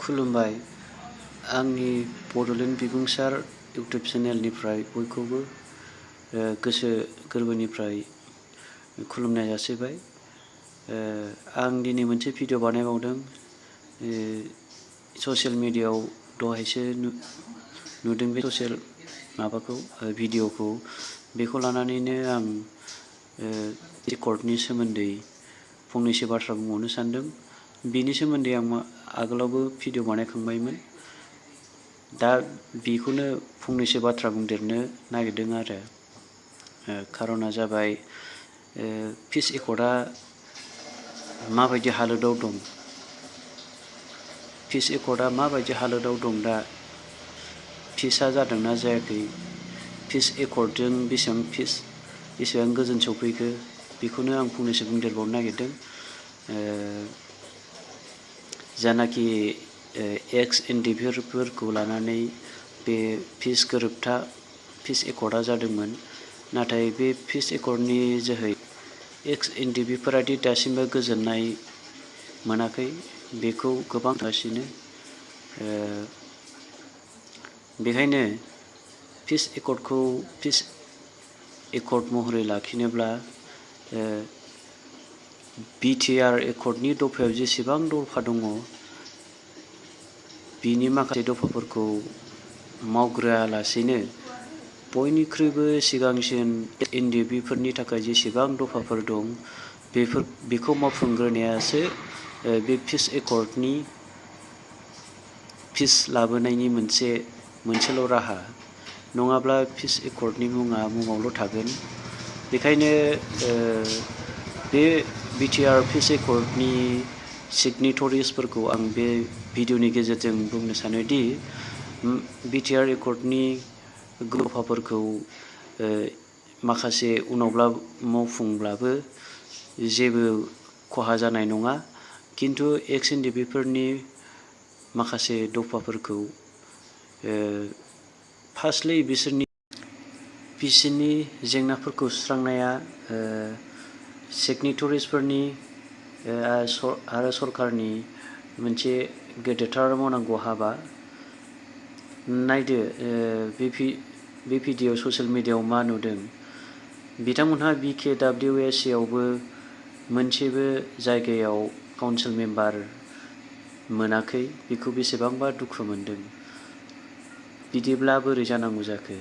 खुलुमबाय आंनि बड'लेण्ड बिबुंसार इउटुब चेनेलनिफ्राय बयखौबो गोसो गोरबोनिफ्राय खुलुमनाय जासिबाय। आं दिनै मोनसे भिडिअ बानायबावदों। ससियेल मिडियायाव दहायसो नुदों बे ससियेल माबाखौ भिडिअखौ। बेखौ लानानैनो आं रेकर्डनि सोमोन्दै फंनैसो बाथ्रा बुंबावनो सानदों। बेनि सोमोन्दै आं आगोलावबो भिडिअ बानायखांबायमोन। दा बेखौनो फंनैसो बाथ्रा बुंदेरनो नागिरदों आरो। खारना जाबाय पिच रेकर्डआ माबायदि हालोदाव दं। पिच रेकर्डआ माबायदि हालोदाव दं दा। पिचआ जादोंना जायाखै, पिच रेकर्डजों बेसेबां गोजोन सौफैखो, बेखौनो आं फंनैसो बुंदेरबावनो नागिरदों। जानाखि एक्स एनडिभिफोरखौ लानानै बे पिच गोरोबथा पिच रेकर्डआ जादोंमोन। नाथाय बे पिच रेकर्डनि जोहै एक्स एनडिभिफोरादि दासिमबो गोजोननाय मोनाखै, बेखौ गोबां गासिनो। बेखायनो पिच रेकर्डखौ पिच रेकर्ड महरै लाखिनोब्ला बिटिआर रेकर्डनि दफायाव जेसेबां दफा दङ, बिनि माखासे दफाफोरखौ मावग्रोआलासेनो बयनिख्रुइबो सिगांसिन एनडिभिफोरनि थाखाय जेसेबां दफाफोर दं, बेखौ मावफुंग्रोनायासो बे पिच रेकर्डनि पिच लाबोनायनि मोनसेल' राहा। नङाब्ला पिच रेकर्डनि मुङावल' थागोन। बेखायनो बे बिटिआर पिच रेकर्डनि सिगनेटरिसफोरखौ आं बे भिडिअनि गेजेरजों बुंनो सानोदि बिटिआर रेकर्डनि दफाफोरखौ माखासे उनावब्ला मावफुंब्लाबो जेबो खहा जानाय नङा। खिन्थु एक्स एनडिभिफोरनि माखासे दफाफोरखौ फार्स्टलि बिसोरनि जेंनाफोरखौ सुस्रांनाया सिगनेटरिसफोरनि आरो सरकारनि मोनसे गेदेरथार मावनांगौ हाबा। नायदो बे भिडिअ ससियेल मिडियायाव मा नुदों। बिथांमोनहा BKWSAवबो मोनसेबो जायगायाव काउन्सिल मेम्बार मोनाखै। बेखौ बेसेबांबा दुखु मोनदों। बिदिब्ला बोरै जानांगौ जाखो।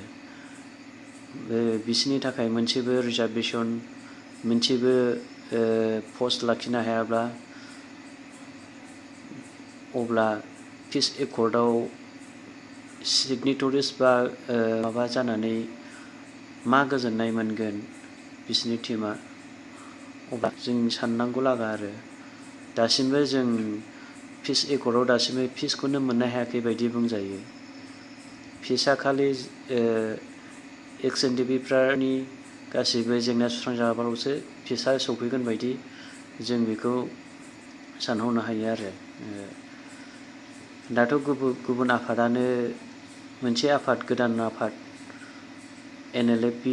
बिसोरनि थाखाय मोनसेबो रिजार्भेसन, मोनसेबो पस्ट लाखिनो हायाब्ला, अब्ला पिच रेकर्डआव सिगनेटरिस बा माबा जानानै मा गोजोननाय मोनगोन बिसोरनि टिमा। अब्ला जों साननांगौ लागा आरो। दासिमबो जों पिच रेकर्डआव दासिमबो पिचखौनो मोननो हायाखै बायदि बुंजायो। पिचआ खालि एक्स एनडिभिफोरनि गासैबो जेंना सुस्रांजाबाल'सो पिचआ सौफैगोन बायदि जों बेखौ सानहरनो हायो आरो। दाथ' गुबुन आफादानो मोनसे गोदान आफाद NLFP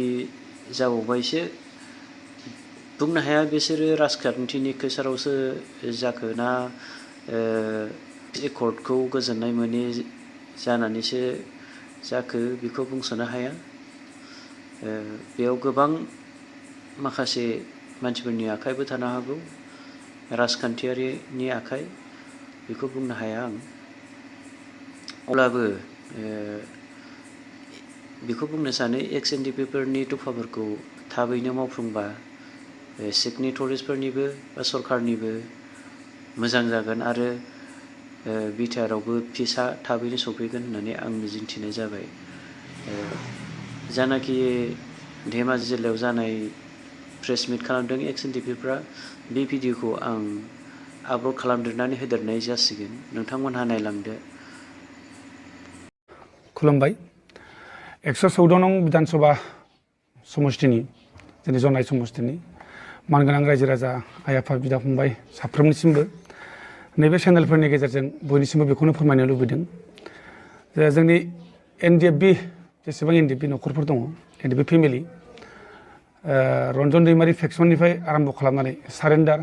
जाबावबायसो। बुंनो हाया बिसोरो राजखान्थिनि खैसारावसो जाखो ना रेकर्डखौ गोजोननाय मोनि जानानैसो जाखो, बेखौ बुंस'नो हाया। बेयाव गोबां माखासे मानसिफोरनि आखाइबो थानो हागौ, राजखान्थियारिनि आखाइ, बेखौ बुंनो हाया आं। अब्लाबो बेखौ बुंनो सानो एक्स एनडिभिफोरनि दफाफोरखौ थाबैनो मावफुंबा सिगनेटरिसफोरनिबो बा सरकारनिबो मोजां जागोन आरो बिटिआरआवबो पिचआ थाबैनो सौफैगोन होननानै आं मिजिंथिनाय जाबाय। जानाखि धेमाजि जिल्लायाव जानाय प्रेस मिट खालामदों एक्स एनडिभिफ्रा, बे भिडिअखौ आं आपल'ड खालामदेरनानै होदेरनाय जासिगोन। नोंथांमोनहा नायलांदो। खुलुमबाय। 114 नं बिधानसभा समस्तिनि जोंनि जनाय समस्तिनि मानगोनां रायजो राजा, आइ आफा, बिदा फंबाय साफ्रोमनिसिमबो नैबे चेनेलफोरनि गेजेरजों बयनिसिमबो बेखौनो फोरमायनो लुबैदों जे जोंनि NDFB जेसेबां NDFB न'खरफोर दङ, NDFB फेमिलि, रन्जन दैमारि फेक्सननिफ्राय आरम्भ खालामनानै सारेन्डार,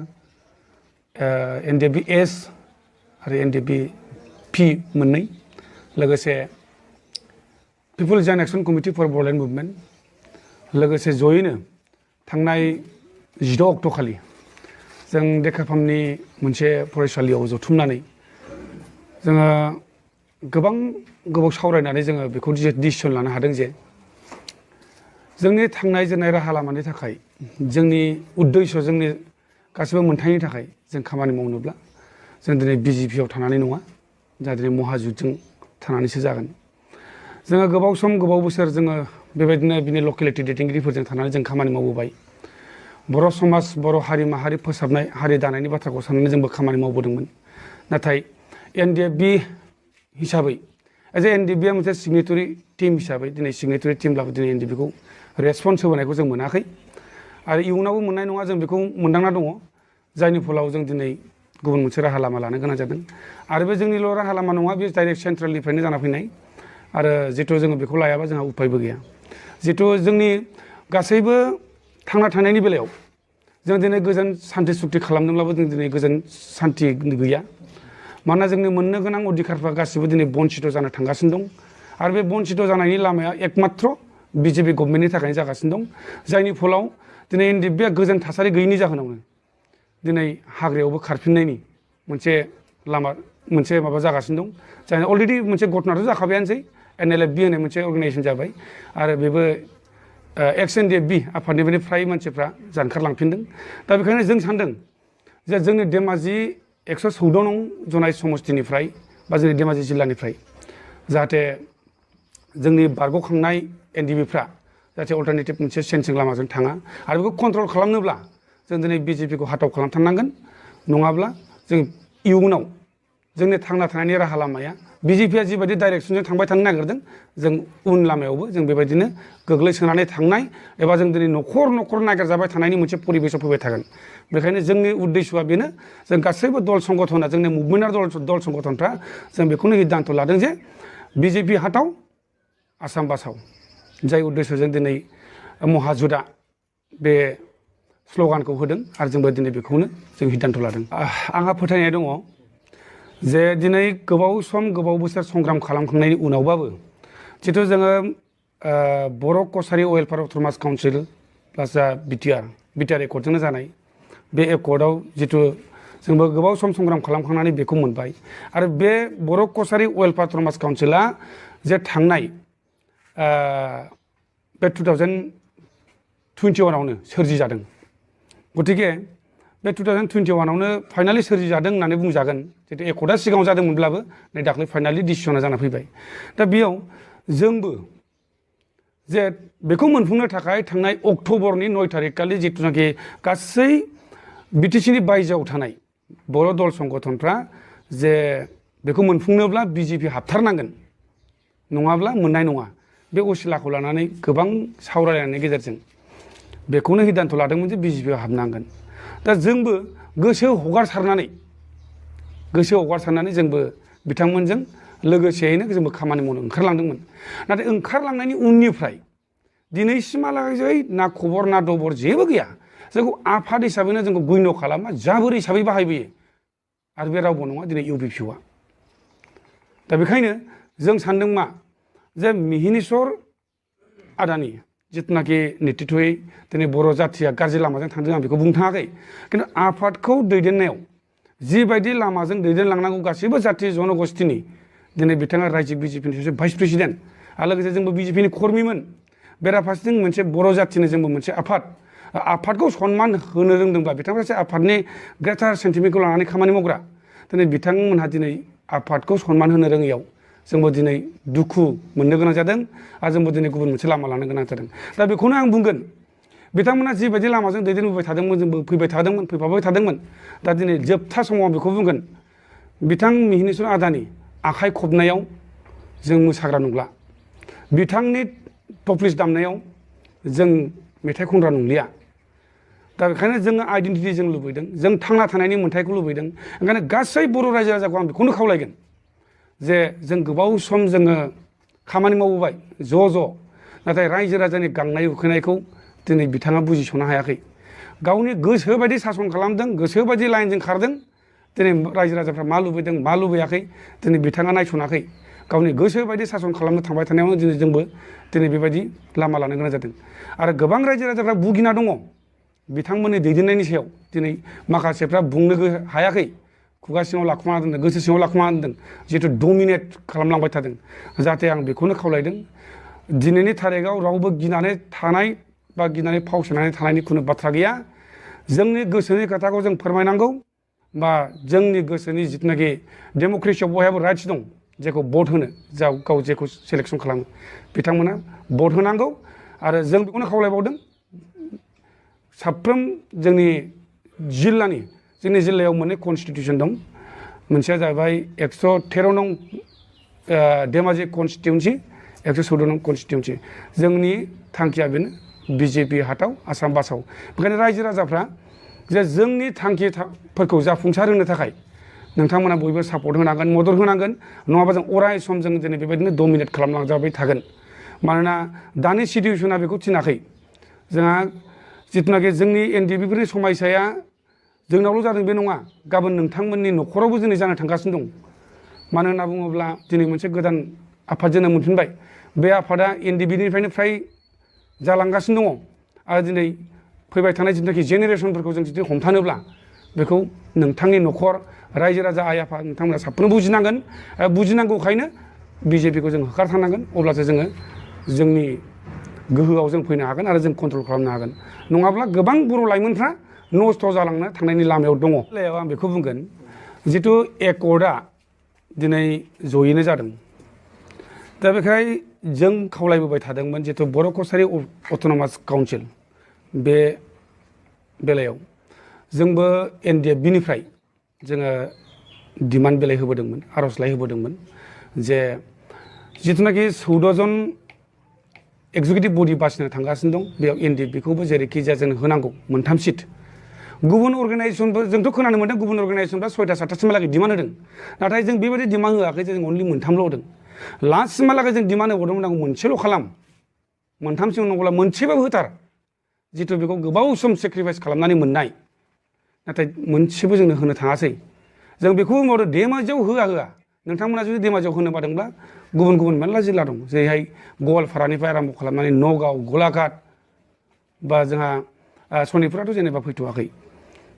NDFB एस आरो NDFB पि मोननै लोगोसे people joint action committee for Bodoland movement लोगोसे जयैनो थांनाय 16 अक्ट' खालि जों डेकाफामनि मोनसे फरायसालियाव जथुमनानै जोङो गोबां गोबाव सावरायनानै जोङो बेखौ डिसिसन लानो हादों जे जोंनि थांनाय जोंनाय राहा लामानि थाखाय जोंनि उद्देश्य जोंनि गासिबो मोनथायनि थाखाय जों खामानि मावनोब्ला जों दिनै बिजेपिआव थानानै नङा जोंहा दिनै महाजुथजों थानानैसो जागोन जोङो गोबाव सम गोबाव बोसोर जोङो बेबायदिनो बिनि लकेलिटि दैदेनगिरिफोरजों थानानै जों खामानि मावबोबाय बर' समाज बर' हारि माहारि फोसाबनाय हारि दानायनि बाथ्राखौ साननानै जोंबो खामानि मावबोदोंमोन नाथाय एनडिएफबि हिसाबै एज ए एनडिएफबिआ मोनसे सिगनेटरि टिम हिसाबै दिनै सिगनेटरि टिमब्लाबो दिनै एनडिएफबिखौ रेसपन्स होबोनायखौ जों मोनाखै आरो इयुनावबो मोननाय नङा जों बेखौ मोनदांना दङ जायनि फलाव जों दिनै गुबुन मोनसे राहा लामा लानो गोनां जादों आरो बे जोंनिल' राहा लामा नङा बे डाइरेक्ट सेन्ट्रेलनिफ्रायनो जाना फैनाय आरो जिथु जोङो बेखौ लायाबा जोंहा उफायबो गैया जिथु जोंनि गासैबो थांना थानायनि बेलायाव जों दिनै गोजोन सान्थि सुक्ति खालामदोंब्लाबो जों दिनै गोजोन सान्थि गैया मानोना जोंनि मोननो गोनां अधिकारफ्रा गासिबो दिनै बन्सित जानो थांगासिनो दं आरो बे बन्सित जानायनि लामाया एकमात्र बिजेपि गभर्नमेन्टनि थाखायनो जागासिनो दं जायनि फलाव दिनै एनडिएफबिआ गोजोन थासारि गैयिनि जाहोनावनो दिनै हाग्रायावबो खारफिननायनि मोनसे लामा मोनसे माबा जागासिनो दं जाय अलरेडि मोनसे घटनाथ' जाखाबायानोसै एनएलएफबि होननाय मोनसे अर्गानाइजेसन जाबाय आरो बेबो एक्स एनडिएफबि आफादनिफ्राय फ्राय मानसिफ्रा जानखारलांफिनदों दा बेखायनो जों सानदों जे जोंनि धेमाजि 114 नं जनाय समष्टिनिफ्राय बा जोंनि धेमाजि जिल्लानिफ्राय जाहाथे जोंनि बारग'खांनाय एनडिएफबिफ्रा जाहाथे अल्टारनेटिभ मोनसे सेन्सिं लामाजों थाङा आरो बेखौ कन्ट्रल खालामनोब्ला जों दिनै बिजेपिखौ हाथाव खालामथारनांगोन नङाब्ला जों इयुनाव जोंनि थांना थानायनि राहा लामाया बिजेपिआ जिबायदि डाइरेक्सनजों थांबाय थानो नागिरदों जों उन लामायावबो जों बेबायदिनो गोग्लैसोनानै थांनाय एबा जों दिनै न'खर न'खर नागिरजाबाय थानायनि मोनसे परिबेसाव फैबाय थागोन बेखायनो जोंनि उद्देश्यआ बेनो जों गासैबो दल संगठना जोंनि मुभमेन्टआरि दल संगठनफ्रा जों बेखौनो सिद्धान्त लादों जे बिजेपि हाथाव आसाम बासाव जाय उद्देश्यजों दिनै महाजुथआ बे स्ल'गानखौ होदों आरो जोंबो दिनै बेखौनो जों सिद्धान्त लादों आंहा फोथायनाय दङ जे दिनै गोबाव सम गोबाव बोसोर संग्राम खालामखांनायनि उनावबाबो जिथु जोङो बर' कसारि वेलफेयार अट'नमास काउन्सिल प्लास बिटिआर एकर्डजोंनो जानाय बे एकर्डआव जिथु जोंबो गोबाव सम संग्राम खालामखांनानै बेखौ मोनबाय आरो बे बर' कसारि वेलफेयार अट'नमास काउन्सिला जे थांनाय बे 2021आवनो सोरजिजादों गतिके बे 2021आवनो फाइनालि सोरजिजादों होननानै बुंजागोन जितु एकर्डआ सिगाङाव जादोंमोनब्लाबो नै दाख्लै फाइनालि डिसिसना जाना फैबाय दा बेयाव जोंबो जे बेखौ मोनफुंनो थाखाय थांनाय अक्ट'बरनि 9 थारिखखालि जिथुनाखि गासै बिटिसिनि बायजोआव थानाय बर' दल संगठनफ्रा जे बेखौ मोनफुंनोब्ला बिजेपि हाबथारनांगोन नङाब्ला मोननाय नङा बे असिलाखौ लानानै गोबां सावरायलायनायनि गेजेरजों बेखौनो सिद्धान्त लादोंमोन जे बिजेपिआव हाबनांगोन दा जोंबो गोसो हगारसारनानै जोंबो बिथांमोनजों लोगोसेयैनो जोंबो खामानि मावनो ओंखारलांदोंमोन नाथाय ओंखारलांनायनि उननिफ्राय दिनैसिमहालागै ना खबर ना दबर जेबो गैया जोंखौ आफाद हिसाबैनो जोंखौ गण्य खालामा जाबोर हिसाबै बाहायबोयो आरो बे रावबो नङा दिनै इउपिपिअआ दा बेखायनो जों सानदों मा जे मिहिनेश्वर आदानि जिथुनाखि नेतृत्वयै दिनै बर' जाथिया गाज्रि लामाजों थांदों आं बेखौ बुंनो थाङाखै खिन्थु आफादखौ दैदेननायाव जिबायदि लामाजों दैदेनलांनांगौ गासैबो जाथि जनगोष्ठीनि दिनै बिथाङा रायजिक बिजेपिनि सासे भाइस प्रेसिडेन्ट आरो लोगोसे जोंबो बिजेपिनि कर्मिमोन बेराफारसेथिं मोनसे बर' जाथिनि जोंबो मोनसे आफादखौ सनमान होनो रोंदोंब्ला बिथांमोना सासे आफादनि ग्रेटार सेन्टिमेन्टखौ लानानै खामानि मावग्रा दिनै बिथांमोनहा दिनै आफादखौ सनमान होनो रोङैयाव जोंबो दिनै दुखु मोननो गोनां जादों आरो जोंबो दिनै गुबुन मोनसे लामा लानो गोनां जादों दा बेखौनो आं बुंगोन बिथांमोना जिबायदि लामाजों दैदेनबोबाय थादोंमोन जोंबो फैफाबाय थादोंमन दा दिनै जोबथा समाव आं बेखौ बुंगोन बिथां मिहिनेश्वर आदानि आखाइ खबनायाव जों मोसाग्रा नंला बिथांनि टप्लिस दामनायाव जों मेथाइ खनग्रा नंलिया दा बेखायनो जोङो आइडेन्टिटि जों लुबैदों जों थांना थानायनि मोन्थायखौ लुबैदों ओंखायनो गासै बर' रायजो राजाखौ आं बेखौनो खावलायगोन जे जों गोबाव सम जोङो खामानि मावबोबाय ज' नाथाय रायजो राजानि गांनाय उखैनायखौ दिनै बिथाङा बुजिस'नो हायाखै गावनि गोसो बायदि सासन खालामदों गोसो बायदि लाइनजों खारदों दिनै रायजो राजाफ्रा मा लुबैदों मा लुबैयाखै दिनै बिथाङा नायस'नाखै गावनि गोसो बायदि सासन खालामनो थांबाय थानायावनो दिनै जोंबो दिनै बेबायदि लामा लानो गोनां जादों आरो गोबां रायजो राजाफ्रा भुगिना दङ बिथांमोननि दैदेननायनि सायाव दिनै माखासेफ्रा बुंनो हायाखै खुगा सिङाव लाखुमाना दोनदों गोसो सिङाव लाखुमाना दोनदों जिहेथु डमिनेट खालामलांबाय थादों जाहाथे आं बेखौनो खावलायदों दिनैनि थारिखआव रावबो गिनानै थानाय बा गिनानै फावसायनानै थानायनि खुनु बाथ्रा गैया जोंनि गोसोनि खोथाखौ जों फोरमायनांगौ बा जोंनि गोसोनि जिथुनाखि डेम'क्रेसियाव बयहाबो राइट्स दं जेखौ भट होनो गाव जेखौ सिलेक्सन खालामो बिथांमोना भट होनांगौ आरो जों बेखौनो खावलायबावदों साफ्रोम जोंनि जिल्लायाव मोननै कनस्टिटिउसन दं मोनसेया जाहैबाय 113 नं धेमाजि कनस्टिटिउन्सि 114 नं कनस्टिटिउन्सि जोंनि थांखिया बेनो बिजेपि हाथाव आसाम बासाव बेखायनो रायजो राजाफ्रा जे जोंनि थांखिफोरखौ जाफुंसार होनो थाखाय नोंथांमोना बयबो सापर्ट होनांगोन मदद होनांगोन नङाबा जों अराय सम जों दिनै बेबायदिनो डमिनेट खालामलांजाबाय थागोन मानोना दानि सिटुवेसना बेखौ थिनाखै जोंहा जिथुनाखि जोंनि एनडिएफबिफोरनि समयसाया जोंनावल' जादों बे नङा गाबोन नोंथांमोननि न'खरावबो दिनै जानो थांगासिनो दं मानो होनना बुङोब्ला दिनै मोनसे गोदान आफाद जोनोम मोनफिनबाय बे आफादा एनडिएफबिनिफ्रायनो फ्राय जालांगासिनो दङ आरो दिनै फैबाय थानाय जिथुनाखि जेनेरेसनफोरखौ जों जुदि हमथानोब्ला बेखौ नोंथांनि न'खर रायजो राजा आइ आफा नोंथांमोना साफ्रोमबो बुजिनांगोन बुजिनांगौखायनो बिजेपिखौ जों होखारथारनांगोन अब्लासो जोङो जोंनि गोहोआव जों फैनो हागोन आरो जों कन्ट्रल खालामनो हागोन नङाब्ला गोबां बर' लाइमोनफ्रा नस्थ' जालांनो थांनायनि लामायाव दङ आं बेखौ बुंगोन जिथु एकर्डआ दिनै जयैनो जादों दा बेखाय जों खावलायबोबाय थादोंमोन जिथु बर' कसारि अट'नमास काउन्सिल बे बेलायाव जोंबो एनडिएफबिनिफ्राय जोङो डिमान्ड बिलाइ होबोदोंमोन आर'जलाइ होबोदोंमोन जे जिथुनाखि 14 जन एक्जिकिउटिभ बडि बासिनो थांगासिनो दं बेयाव एनडिएफबिखौबो जेरैखि जाया जों होनांगौ 3 सिट गुबुन अर्गानाइजेसनफोर जोंथ' खोनानो मोनदों गुबुन अर्गानाइजेसनफ्रा 6टा 7टासिमहालागै डिमान्ड होदों नाथाय जों बेबायदि डिमान्ड होआखै जों अनलि 3ल' होदों लास्टसिमहालागै जों डिमान्ड होबावदोंमोन आं मोनसेल' खालाम 3सिम नङाब्ला मोनसेबाबो होथार जिथु बेखौ गोबाव सम सेक्रिफाइस खालामनानै मोननाय नाथाय मोनसेबो जोंनो होनो थाङासै जों बेखौबो बुंबावदों धेमाजियाव होआ नोंथांमोना जुदि धेमाजियाव होनो बादोंब्ला गुबुन मेरला जिल्ला दं जेरैहाय गवालपारानिफ्राय आराम्भ खालामनानै नगाव गलाघाट बा जोंहा सनितपुराथ' जेनेबा फैथ'वाखै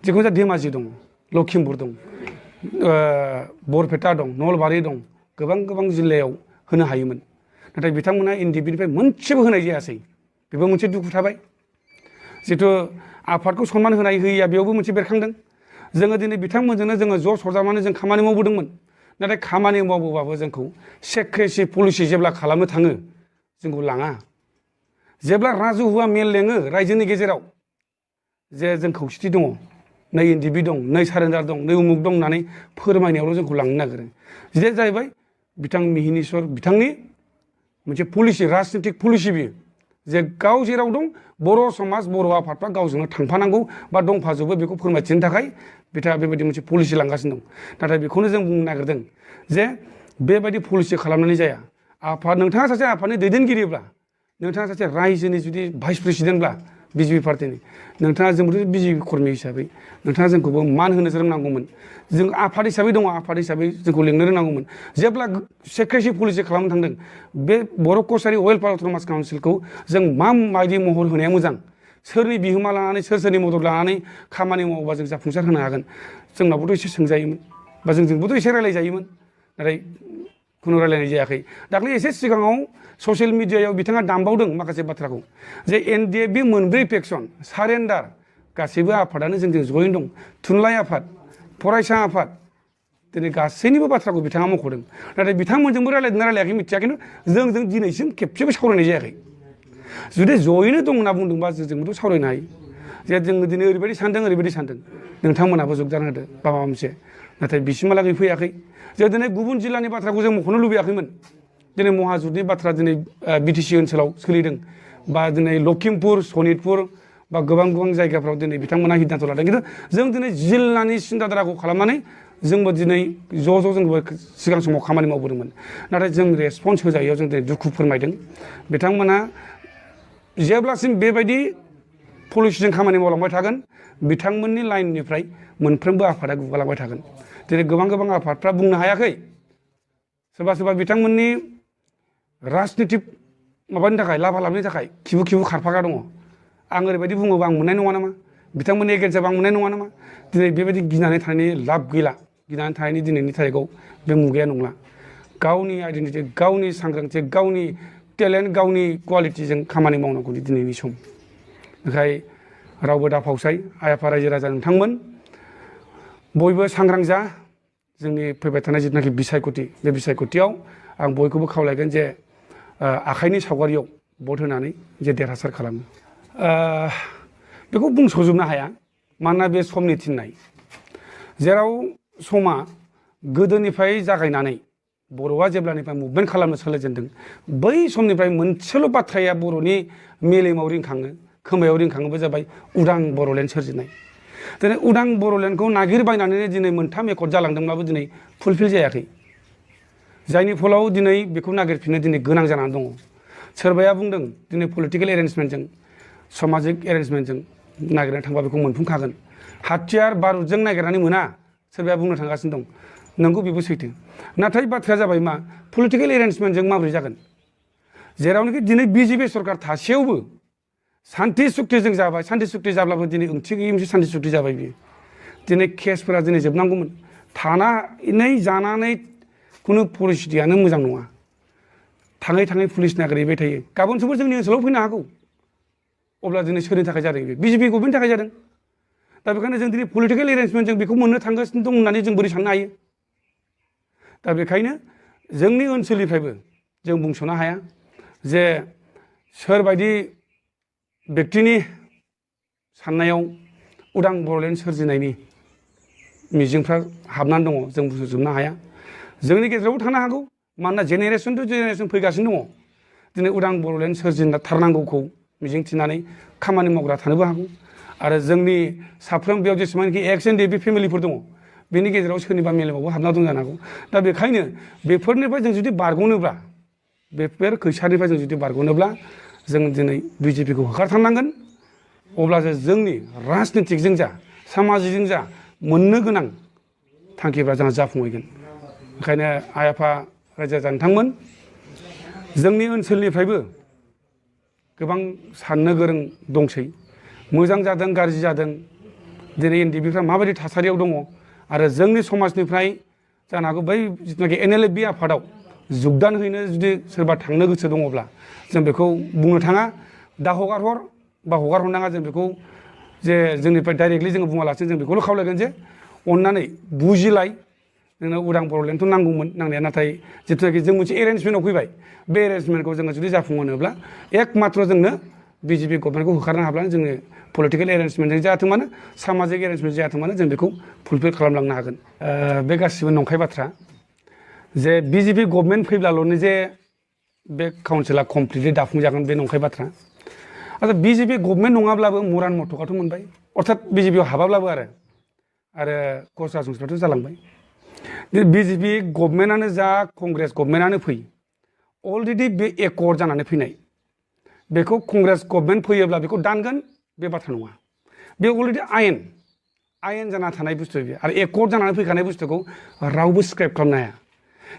जिखुनु जाया धेमाजि दं लखिमपुर दं बरपेटा दं नलबारि दं गोबां जिल्लायाव होनो हायोमोन नाथाय बिथांमोना एनडिएफबिनिफ्राय मोनसेबो होनाय जायासै बेबो मोनसे दुखु थाबाय जिथु आफादखौ सनमान होनाय होयैया बेयावबो मोनसे बेरखांदों जोङो दिनै बिथांमोनजोंनो जोङो ज' सरजाबनानै जों खामानि मावबोदोंमोन नाथाय खामानि मावबोबाबो जोंखौ सेक्रेसि पलिसि जेब्ला खालामनो थाङो जोंखौ लाङा जेब्ला राजुहुआ मेल लेङो रायजोनि गेजेराव जे जों खौसेथि दङ नै एनडिएफबि दं नै सारेन्डार दं नै उमुक दं होननानै फोरमायनायावल' जोंखौ लांनो नागिरो जे जाहैबाय बिथां मिहिनीश्वर बिथांनि मोनसे पलिसि राजनितिक पलिसि बियो जे गाव जेराव दं बर' समाज बर' आफादफ्रा गावजोंनो थांफानांगौ बा दंफाजोबो बेखौ फोरमायथिनो थाखाय बिथाङा बेबायदि मोनसे पलिसि लांगासिनो दं नाथाय बेखौनो जों बुंनो नागिरदों जे बेबायदि पलिसि खालामनानै जाया आफाद नोंथाङा सासे आफादनि दैदेनगिरिब्ला नोंथाङा सासे रायजोनि जुदि भाइस प्रेसिडेन्टब्ला बिजेपि पार्टिनि नोंथाङा जोंबोथ' बिजेपि कर्मि हिसाबै नोंथाङा जोंखौबो मान होनो रोंनांगौमोन जों आफाद हिसाबै दङ आफाद हिसाबै जोंखौ लिंनो रोंनांगौमोन जेब्ला सेक्रेसि पलिसि खालामनो थांदों बे बर' कसारि वेलफेयार अट'नमास काउन्सिलखौ जों माबायदि महर होनाया मोजां सोरनि बिहोमा लानानै सोरनि मदद लानानै खामानि मावोबा जों जाफुंसार होनो हागोन जोंनावबोथ' एसे सोंजायोमोन बा जोंजोंबोथ' एसे रायलायजायोमोन नाथाय खुनु रायलायनाय जायाखै दाख्लै एसे सिगाङाव ससियेल मिडियायाव बिथाङा दामबावदों माखासे बाथ्राखौ जे एनडिएफबि 4 फेक्सन सारेन्डार गासैबो आफादानो जोंजों जयैनो दं थुनलाइ आफाद फरायसा आफाद दिनै गासैनिबो बाथ्राखौ बिथाङा मख'दों नाथाय बिथांमोनजोंबो रायलायदोंना रायलायाखै मिथिया खिन्थु जोंजों दिनैसिम खेबसेबो सावरायनाय जायाखै जुदि जयैनो दं होनना बुंदोंबा जोंबोथ' सावरायनो हायो जे जोङो दिनै ओरैबायदि सानदों नोंथांमोनाबो जोगदान होदो बा माबा मोनसे नाथाय बिसिमहालागै फैयाखै जे दिनै गुबुन जिल्लानि बाथ्राखौ जों मख'नो लुबैयाखैमोन दिनै महाजुथनि बाथ्रा दिनै बिटिसि ओनसोलाव सोलिदों बा दिनै लखिमपुर सनितपुर बा गोबां जायगाफ्राव दिनै बिथांमोना सिद्धान्त लादों खिन्थु जों दिनै जिल्लानि सिन्था धाराखौ खालामनानै जोंबो दिनै ज' जोंबो सिगां समाव खामानि मावबोदोंमोन नाथाय जों रेसपन्स होजायैयाव जों दिनै दुखु फोरमायदों बिथांमोना जेब्लासिम बेबायदि पलिसिजों खामानि मावलांबाय थागोन बिथांमोननि लाइननिफ्राय मोनफ्रोमबो आफादा गुगालांबाय थागोन दिनै गोबां गोबां आफादफ्रा बुंनो हायाखै सोरबा सोरबा बिथांमोननि राजनितिक माबानि थाखाय लाभा लाबनि थाखाय खिबु खिबु खारफाग्रा दङ आं ओरैबायदि बुङोबा आं मोननाय नङा नामा बिथांमोननि एगेन्स्ट जाबा आं मोननाय नङा नामा दिनै बेबायदि गिनानै थानायनि लाब गैला गिनानै थानायनि दिनैनि थारिखआव बे मुगाया नंला गावनि आइडेन्टिटि गावनि सांग्रांथि गावनि टेलेन्ट गावनि क्वालिटिजों खामानि मावनांगौनि दिनैनि सम ओंखाय रावबो दाफावसाय आइ आफा रायजो राजा नोंथांमोन बयबो सांग्रां जा जोंनि फैबाय थानाय जिथुनाखि बिसायख'थि बे बिसायख'थियाव आं बयखौबो खावलायगोन जे आखाइनि सावगारियाव भट होनानै जे देरहासार खालामो बेखौ बुंस'जोबनो हाया मानोना बे समनि थिननाय जेराव समा गोदोनिफ्राय जागायनानै बर'आ जेब्लानिफ्राय मुभमेन्ट खालामनो सोलोजेनदों बै समनिफ्राय मोनसेल' बाथ्राया बर'नि मेलेमाव रिंखाङो खोमायाव रिंखाङोबो जाबाय उदां बर'लेण्ड सोरजिनाय दिनै उदां बर'लेण्डखौ नागिरबायनानै दिनै मोनथाम एकर्ड जालांदोंब्लाबो दिनै फुलफिल जायाखै जायनि फलाव दिनै बेखौ नागिरफिननो दिनै गोनां जानानै दङ सोरबाया बुंदों दिनै पलिटिकेल एरेन्जमेन्टजों सामाजिक एरेन्जमेन्टजों नागिरनो थांबा बेखौ मोनफुंखागोन हाथियार बारुदजों नागिरनानै मोना सोरबाया बुंनो थांगासिनो दं नंगौ बेबो सैथो नाथाय बाथ्राया जाबाय मा पलिटिकेल एरेन्जमेन्टजों माबोरै जागोन जेरावनोखि दिनै बिजेपि सरकार थासेयावबो सान्थि सुक्तिजों जाबाय सान्थि सुक्ति जाब्लाबो दिनै ओंथि गैयै मोनसे सान्थि सुक्ति जाबाय बियो दिनै केसफोरा दिनै जोबनांगौमोन थानानै जानानै खुनु परिस्थितियानो मोजां नङा थाङै थाङै पुलिस नागिरहैबाय थायो गाबोन समफोर जोंनि ओनसोलाव फैनो हागौ अब्ला दिनै सोरनि थाखाय जादों बे बिजेपि गभर्नमेन्टनि थाखाय जादों दा बेखायनो जों दिनै पलिटिकेल एरेन्जमेन्ट जों बेखौ मोननो थांगासिनो दं होननानै जों बोरै साननो हायो दा बेखायनो जोंनि ओनसोलनिफ्रायबो जों बुंस'नो हाया जे सोरबायदि व्यक्तिनि साननायाव उदां बर'लेण्ड सोरजिनायनि मिजिंफ्रा हाबनानै दङ जों बुंजोबनो हाया जोंनि गेजेरावबो थानो हागौ मानोना जेनेरेसन टु जेनेरेसन फैगासिनो दङ दिनै उदां बर'लेण्ड सोरजिथारनांगौखौ मिजिंथिनानै खामानि मावग्रा थानोबो हागौ आरो जोंनि साफ्रोम बेयाव जेसेबांखि एक्स एन्ड बे फेमिलिफोर दङ बेनि गेजेराव सोरनिबा मेलेमावबो हाबना दं जानो हागौ दा बेखायनो बेफोरनिफ्राय जों जुदि बारग'नोब्ला बेफोर खैसारनिफ्राय जों जुदि बारग'नोब्ला जों दिनै बिजेपिखौ होखारथारनांगोन अब्लासो जोंनि राजनितिकजों जा सामाजिकजों जा मोननो गोनां थांखिफ्रा जोंहा जाफुंहैगोन ओंखायनो आइ आफा रायजो राजा नोंथांमोन जोंनि ओनसोलनिफ्रायबो गोबां साननो गोरों दंसै मोजां जादों गाज्रि जादों दिनै एनडिएफबिफ्रा माबायदि थासारियाव दङ आरो जोंनि समाजनिफ्राय जानो हागौ बै जिथुनाखि एनएलएफबि आफादाव जुगदान हैनो जुदि सोरबा थांनो गोसो दङब्ला जों बेखौ बुंनो थाङा दा हगारहर बा हगार हरनाङा जों बेखौ जे जोंनिफ्राय डाइरेक्टलि जोङो बुङालासिनो जों बेखौल' खावलायगोन जे अननानै बुजिलाय जोंनो उदां बर'लेण्डथ' नांगौमोन नांनाया नाथाय जिथुनाखि जों मोनसे एरेन्जमेन्टआव फैबाय बे एरेन्जमेन्टखौ जोङो जुदि जाफुंहोनोब्ला एकमात्र जोंनो बिजेपि गभर्नमेन्टखौ होखारनो हाब्लानो जोङो पलिटिकेल एरेन्जमेन्टजों जायाथों मानो सामाजिक एरेन्जमेन्ट जायाथों मानो जों बेखौ फुलफिल खालामलांनो हागोन बे गासिबो नंखाय बाथ्रा जे बिजेपि गभर्नमेन्ट फैब्लाल'नो जे बे काउन्सिला कमप्लिटलि दाफुंजागोन बे नंखाय बाथ्रा आरो बिजेपि गभर्नमेन्ट नङाब्लाबो मरान मथ'काथ' मोनबाय अर्थात बिजेपिआव हाबाब्लाबो आरो कर्स राजबंसिफ्राथ' जालांबाय बिजेपि गभर्नमेन्टआनो जा कंग्रेस गभर्नमेन्टआनो फै अलरेडि बे एकर्ड जानानै फैनाय बेखौ कंग्रेस गभर्नमेन्ट फैयोब्ला बेखौ दानगोन बे बाथ्रा नङा बे अलरेडि आयेन जाना थानाय बुस्थु बे आरो एकर्ड जानानै फैखानाय बुस्थुखौ रावबो स्क्रेप खालामनो हाया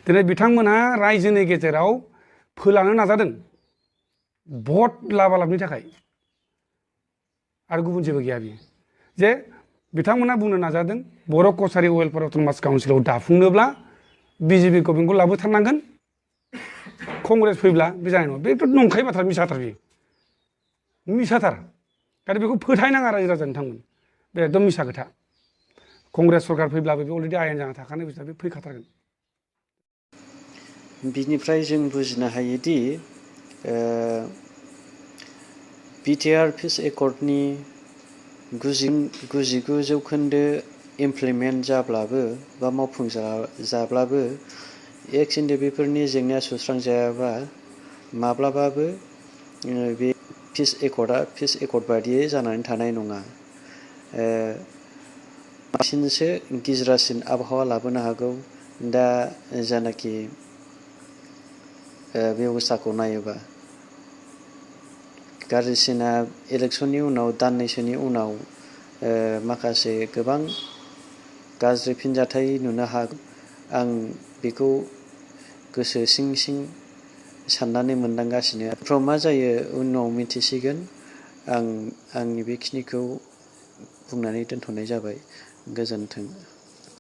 दिनै बिथांमोनहा रायजोनि गेजेराव फोलानो नाजादों भट लाबालाबनि थाखाय आरो गुबुन जेबो गैया बियो जे बिथांमोना बुंनो नाजादों बर' कसारि वेलफेयार अट'नमास काउन्सिलाव दाफुंनोब्ला बिजेपि गभर्नमेन्टखौ लाबोथारनांगोन कंग्रेस फैब्ला बे जानाय नङा बेथ' नंखाय बाथ्रा मिसाथार बेयो मिसाथार आरो बेखौ फोथायनाङा रायजो राजा नोंथांमोन बे एकदम मिसा खोथा कंग्रेस सरकार फैब्लाबो बे अलरेडि आयेन जाना थाखानाय बुस्थुआ बे फैखाथारगोन बिनिफ्राय जों बुजिनो हायोदि बिटिआर पिस एकर्डनि 99% इमप्लिमेन्ट जाब्लाबो बा मावफुंजाब्लाबो एक्स एनडिएफबिफोरनि जेंनाया सुस्रांजायाबा माब्लाबाबो बे पिस एकर्ड बादियै जानानै थानाय नङा बांसिनसो गिज्रासिन आबहावा लाबोनो हागौ दा जानाखि बेबस्थाखौ नायोबा गाज्रिसिना इलेक्सननि उनाव दाननैसोनि उनाव माखासे गोबां गाज्रि फिनजाथाय नुनो हागौ। आं बेखौ गोसो सिं सिं साननानै मोनदांगासिनो। उनफ्राव मा जायो उनाव मिथिसिगोन। आं आंनि बेखिनिखौ बुंनानै दोनथ'नाय जाबाय। गोजोन्थों।